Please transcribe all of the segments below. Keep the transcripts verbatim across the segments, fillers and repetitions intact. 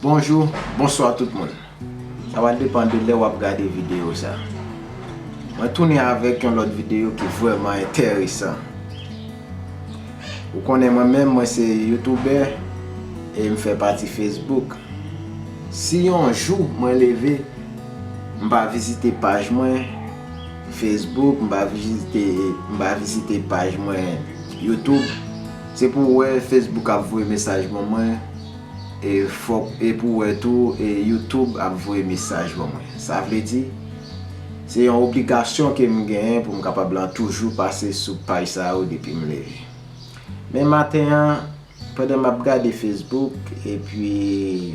Bonjou, bonswa tout moun. Sa va depann de lè w ap gade videyo sa. Mwen tounen avèk yon lòt videyo ki vrèman enteresan. Ou konnen mwen menm, mwen se youtubè e m fè pati Facebook. Si yon jou mwen leve, m pa vizite paj mwen Facebook, m pa vizite, m pa vizite paj mwen YouTube, se pou w wè Facebook ap voye mesaj ban mwen, e fòk, e pou w wè tou, e YouTube ap voye mesaj ban mwen. Sa vle di, se yon obligasyon ke m genyen pou m kapab lan toujou pase sou paj sa yo depi m leve. Men maten an, pandan m ap gade Facebook, epi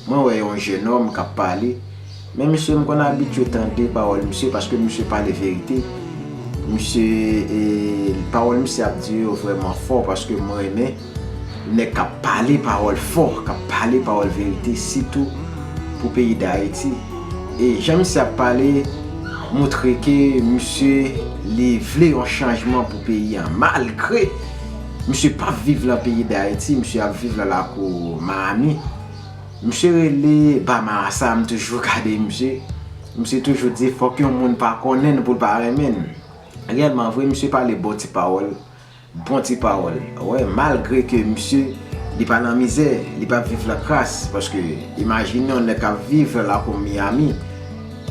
mwen wè yon jennonm k ap pale. Men misye, m konn abitye tande pawòl misye paske misye pale verite. Misye, e, pawòl misye ap di yo vrèman fò paske mwen renmen nèg k ap pale pawòl fò, k ap pale pawòl verite, sitou pou peyi Dayiti. E jan misye ap pale montre ke misye, li vle yon chanjman pou peyi an, malgre misye p ap viv lan peyi Dayiti, misye ap viv lan lakou Miami. Misye rele Bamara sa, m toujou gade misye. Misye toujou di fòk yon moun pa konnen n pou l pa renmen n. Reyèlman vre, misye pale bon ti pawòl, bon ti pawòl. Wè, malgre ke misye, li pa nan mizè, li p ap viv lan kras, paske imajine yon nèg k ap viv lan lakou Miami.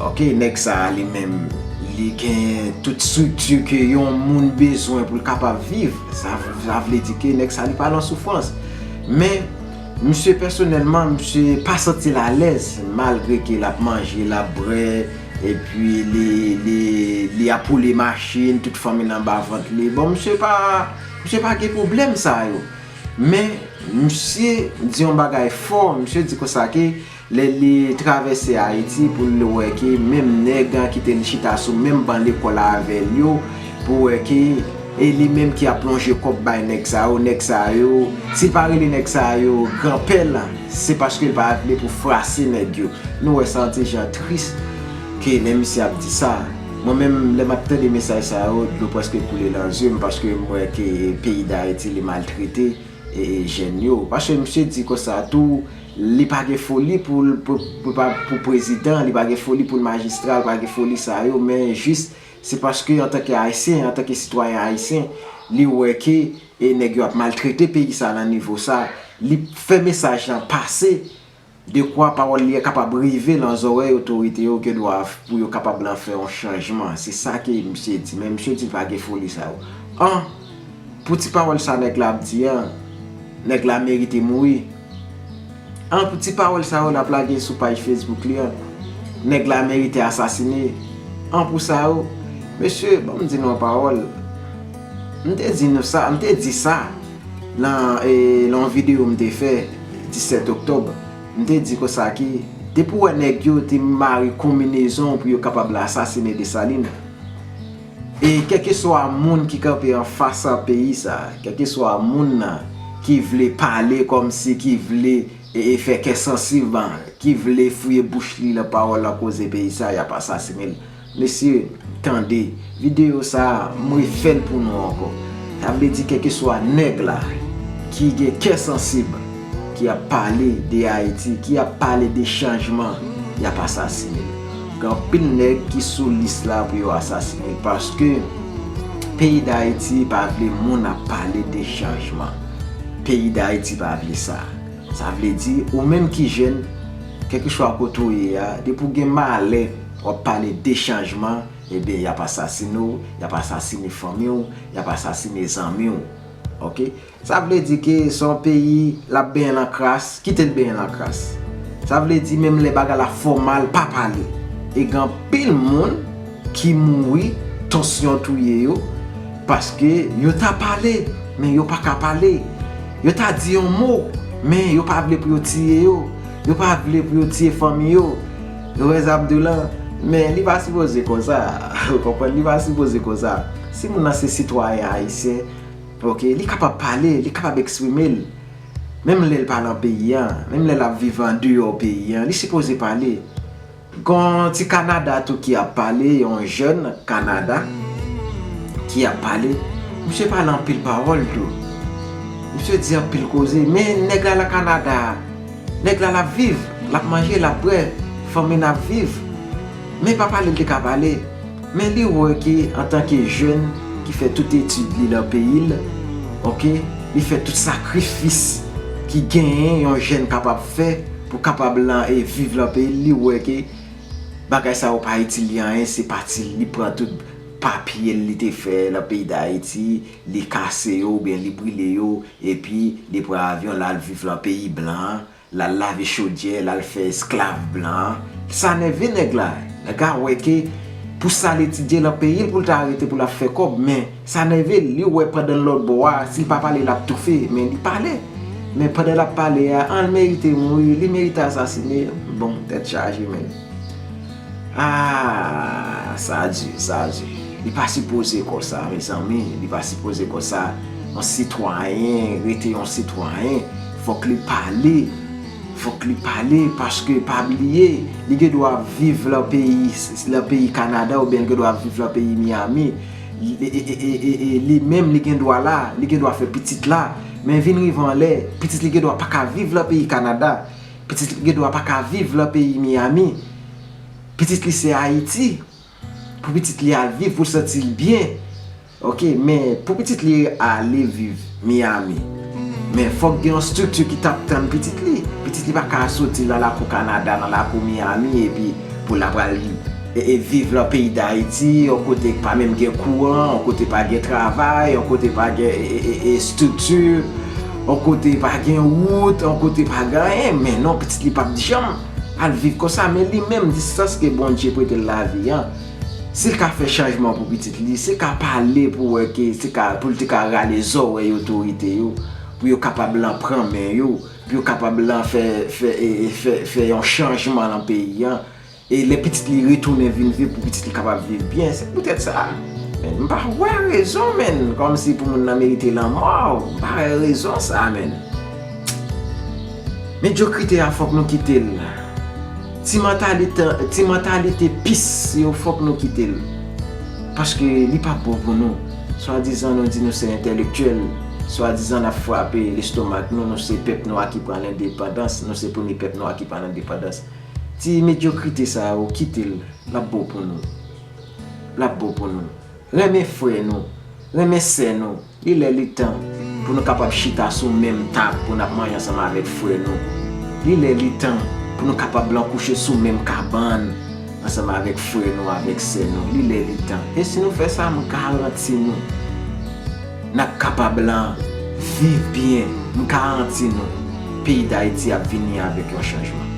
Ok, nèg sa a li menm, li gen tout estrikti ke yon moun bezwen pou l kapab viv. Sa, sa vle di ke nèg sa li pa lan soufrans. Men, misye pèsonèlman, misye pa santi l alèz, malgre ke l ap manje, l ap bwè, epi li, li, li ap woule machin, tout fanmi l anba vant li. Bon, misye pa, misye pa gen pwoblèm sa yo. Men, misye di yon bagay fò, misye di konsa ke lè li travèse Ayiti pou l wè ke menm nèg ki te chita sou menm ban lekòl avè l yo, pou wè ke e li menm ki ap lonje kòb bay nèg sa yo, nèg sa yo, si l pa rele nèg sa yo granpè l, se paske l pa vle pou frase nèg yo. Nou wè sa yon ti jan tris ke lè misye ap di sa. Mwen menm, lè m ap tande mesaj sa yo, dlo prèske koule nan zye m paske m wè ke peyi Dayiti li maltrete e, e, jèn yo. Paske misye di konsa tou, li pa gen foli pou l, pou, pou, pa, pou prezidan, li pa gen foli pou l majistra, li pa gen foli sa yo, men jis, se paske antanke ayisyen, antanke sitwayen ayisyen, li wè ke, e, nèg yo ap maltrete peyi sa nan nivo sa, li fè mesaj lan pase, dekwa pawòl li a kapab rive lan zòrèy otorite yo, ke dwa pou yo kapab lan fè yon chanjman. Se sa ke misye di, men misye di l pa gen foli sa yo. An, pou ti pawòl sa nèg la ap di an, nèg la merite mouri. An, pou ti pawòl sa yo l ap lage sou paj Facebook li an, nèg la merite asasine. An, pou sa yo, mesye, ban m di nou yon pawòl. M te di nou sa, m te di sa lan, e, lan yon videyo m te fè disèt oktòb. M te di konsa ke depi w wè nèg yo te mare konbinezon pou yo kapab asasine Desalin. E kèlkeswa moun ki kanpe anfas a peyi sa, kèlkeswa moun nan ki vle pale kòmsi ki vle e, e fè kè sansib, ki vle fouye bouch li lan pawòl lan koze peyi sa, y ap asasine l. Mesye, tande, videyo sa a, m refè l pou nou ankò. Sa vle di kèlkeswa nèg la ki gen kè sansib, ki ap pale de Ayiti, ki ap pale de chanjman, y ap asasine l. Gen anpil nèg ki sou lis la pou yo asasine l paske peyi Dayiti pa vle moun ap pale de chanjman. Peyi Dayiti pa vle sa. Sa vle di, ou menm ki jèn, kèlkeswa kote w ye a, depi w gen malè, w ap pale de chanjman, ebyen, y ap asasine w, y ap asasine fanmi w, y ap asasine zanmi w. Ok? Sa vle di ke se yon peyi l ap benyen lan kras, kite l benyen lan kras. Sa vle di, menm lè bagay la fè w mal, pa pale. E gen anpil moun ki mouri, tansyon touye yo, paske yo ta pale, men yo pa ka pale. Yo ta di yon mo, men yo pa vle pou yo tiye yo. Yo pa vle pou yo tiye fanmi yo. Yo wè zam de lan, men li pa sipoze konsa. Ou konprann? Li pa sipoze konsa. Si moun nan se sitwayen ayisyen, ok, li kapab pale, li kapab eksprime l. Menm lè l pa lan peyi an, menm lè l ap viv andeyò peyi an, li sipoze pale. Gon ti Kanada tou ki ap pale, yon jèn Kanada ki ap pale. Misye pale anpil pawòl tou. Misye di anpil koze, men nèg la lan Kanada a, Nèg la, l ap viv, l ap manje, l ap bwè, fanmi l ap viv. Men pa pale l te ka pale. Men li wè ke antanke jèn ki fè tout etid li nan peyi l, oke, li fè tout sakrifis ki genyen yon jèn kapab fè pou kapab lan e viv lan peyi l, li wè ke bagay sa yo pa itil li anyen, se pati l. Li pran tout papye l li te fè lan peyi Dayiti, li kase yo oubyen li brile yo, epi li pran avyon l al viv lan peyi blan an, l al lave chodyè, l al fè esklav blan an. Sa nève nèg la. Nèg la wè ke pou sa l etidye lan peyi l, pou l ta rete pou l ap fè kòb, men sa nève l. Li wè pandan l lòt bò a, si l pa pale, l ap toufe, men li pale. Men pandan l ap pale a, an, l merite mouri, li merite asasine. Bon, tèt chaje, men. Ah, sa di, sa di. Li pa sipoze konsa, mezanmi. Li pa sipoze konsa. Yon sitwayen rete yon sitwayen. Fòk li pale. Fòk li pale, paske pa bliye, li gen dwa viv lan peyi, lan peyi Kanada oubyen li gen dwa viv lan peyi Miami. Li, e, e, e, e, e, li menm, li gen dwa la, li gen dwa fè pitit la. Men vin rive anlè, pitit li gen dwa pa ka viv lan peyi Kanada. Pitit li gen dwa pa ka viv lan peyi Miami. Pitit li se Ayiti. Pou pitit li al viv, pou l santi l byen. Oke, men pou pitit li ale viv Miami, men fòk gen yon estrikti ki t ap tann pitit li. Pitit li pa ka soti lan lakou Kanada, lan lakou Miami, epi pou l ap al, e, e, viv lan peyi Dayiti, yon kote k pa menm gen kouran, yon kote pa gen travay, yon kote pa gen, e, e, e, e, estrikti, yon kote pa gen wout, yon kote pa gen anyen. Men non, pitit li p ap janm al viv konsa, men li menm, jistèske Bondye prete l lavi an, si l ka fè chanjman pou pitit li, si l ka pale pou wè ke, si ka, pou l te ka rale zòrèy otorite yo, pou yo kapab lan pran men yo, pou yo kapab lan fè, fè, e, e, fè, fè yon chanjman lan peyi an. E lè pitit li retounen vin viv, pou pitit li kapab viv byen. Se poutèt sa, men, m pa wè rezon, men, kòmsi pou moun nan merite lanmò, m pa wè rezon sa, men. Medyokrite a, fòk nou kite l. Ti mantalite, ti mantalite pis yo, fòk nou kite l. Paske li p ap bon pou nou. Swadizan nou di nou se entèlektyèl, swadizan n ap frape lestomak nou, nou se pèp nwa ki pran lendepandans, nou se premye pèp nwa ki pran lendepandans. Ti medyokrite sa yo, kite l, l ap bon pou nou. L ap bon pou nou. Renmen frè nou, renmen sè nou. Li lè li tan pou nou kapab chita sou menm tab pou n ap manje ansanm avèk frè nou. Li lè li tan pou nou kapab lan kouche sou menm kabann ansanm avèk frè nou, avèk sè nou. Li lè li tan. E si nou fè sa, m garanti nou, n ap kapab lan viv byen. M garanti nou, peyi Dayiti ap vini avèk yon chanjman.